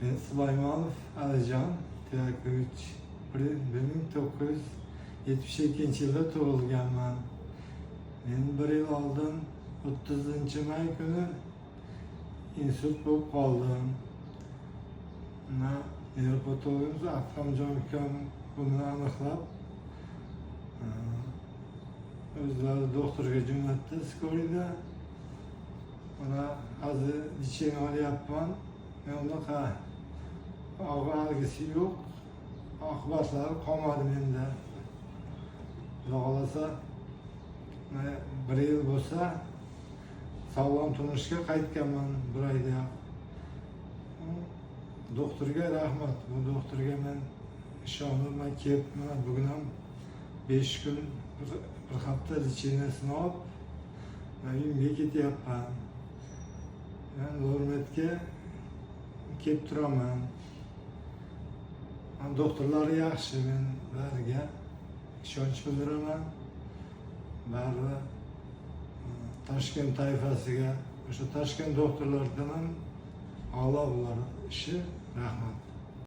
Men Sulaymonov Alijon Tilakovich, 1972-yilda tug'ilganman. Men bir yil oldin 30 may kuni insult bo'lib qoldim. Mana nevropatologimiz Adhamjon ukam buni aniqlab, o'zlari doktorga jo'natdi скорый da. Mana hozir лечение olyapman. Men unaqa og'ir algisi yo'q, oqibatlari qolmadi menda. Xudo xohlasa, mana bir yil bo'lsa, sog'lom turmushga qaytganman bir oyda. Doktorga rahmat. Bu doktorga men ishonib, man kelib, mana bugun ham 5 kun, bir hafta лечение sini olib, man uyimga ketyapman. Men Lormetga kelib turaman. Man doktorlari yaxshi, men bariga ishonch bildiraman. Bari Toshkent toifasiga, o'sha Toshkent doktorlaridan ham a'lo bular ishi. Rahmat.